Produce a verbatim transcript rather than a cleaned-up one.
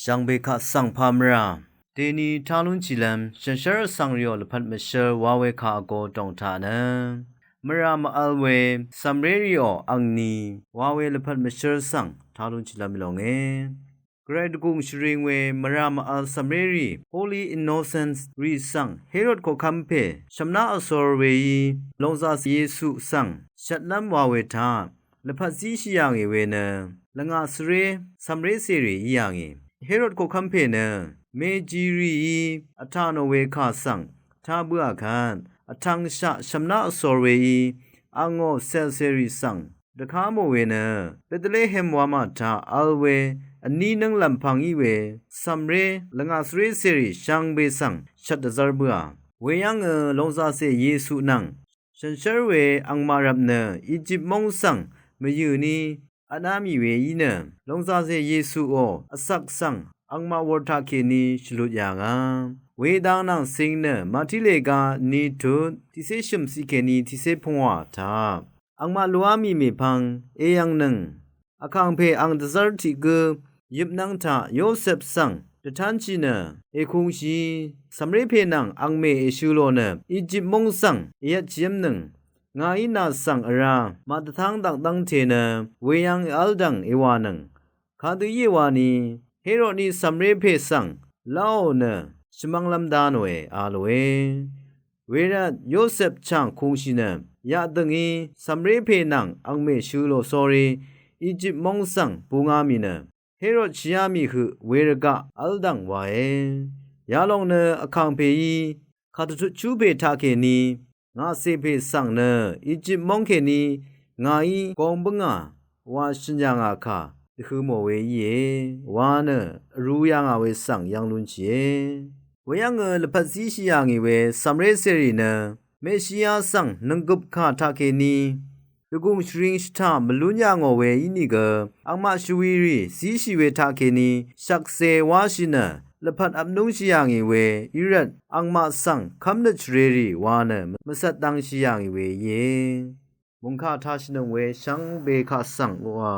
Jàngbe kaq svng pà mvrà dèni tá lúnshìlv́m shànshér vsvng rìò lvpat mvshǿr wa we kà vgo dòng taq nø, mvrà mv-vl we cv̀mré rìò angni wa we lvpat mvshǿr svng tá lúnshìlv́m í longe. Gvray dvgùng shvring we mvrà mv-vl cv̀mré rì, Holy Innocents rì svng Herod koqkv́m pè shv̀mná vsor weí lòngzàcè Yesu svng shvtlv́m wa we taq lvpat zíshì yà ngì we nø, lvngà svré cv̀mré cèrì í yà ngì. Herod koqkv́m pè nø mèjì rìí vtà nò we kà svng tá bǿà kvt, vtvngshaq shv̀mná vsor weí angò cèlcèrì svng dvká mò we nø, Betlehem wamà taq vl we vní nǿng lv̀mpvng í we cv̀mré lvngà svré cèrì shvngbe svng shvt dvzv́r bǿà. Weyv́ngø lòngzàcè Yesu nvng shànshér we angmaq rvp nø Ejip móng svng mvyø̀ ní vtná mì we í nø, lòngzàcè Yesuò vsvk svng angmaq wur taqkèní shvlut yà ngà. Wedang nvng cing nø Màtí lèga ni tut tiqcé shø̀m ciq kèní tiqcé pungwà taq angmaq luá mì mèpvng èyv̀ngnøng, vkàngpè ang dvzv́r tiq gǿ yøpnv́ng taq Yosep svng dvtánshì nø èkungshìí, cv̀mré pè nvng angmè èshø lò nø Ejip móng svng èyvtshìv́mnøng, ngàí nà svng vrá màdvtáng dakdv́ngte nø weyv́ng èv́ldv̀ng èwànøng. Kadø íe wani Herodí cv̀mré pè svng láò nø shvmv́nglv́m dá nòe a lòe. Wervt Yosep chàng kungshì nø yaqdø̀ngí cv̀mré pè nvng angmè shø lò sórí Ejip móng svng bungá mì nø Herod shvyá mì høq we rvgaq v́ldv̀ng wae. Yalòng nø vkàngpèí kàdvtutshú pè taqkèní ngàcè pè svng nø Ejip móng kèní ngàí gong bǿngà wa shø̀n yà ngà kà dvhø mò we íe wa nø vrū yà ngà we svng yv́ng lúnshìe. Weyv́ngø lvpat zíshì yà ngì we cv̀mré cèrì nø Meshia svng nònggøp kà taqkèní dvgùng shvring shvtaq mvlún yà ngò we ínìgø, angmaq shvwi rì zíshì we taqkèní shvkse wáshì nø lvpat vpnúngshì yà ngì we í rvt angmaq svng kv́mnøt shvrerì wa nø mvcvt dvngshì yà ngì we íe. Mòngkà tashìnøng we shvngbe kaq svng oqà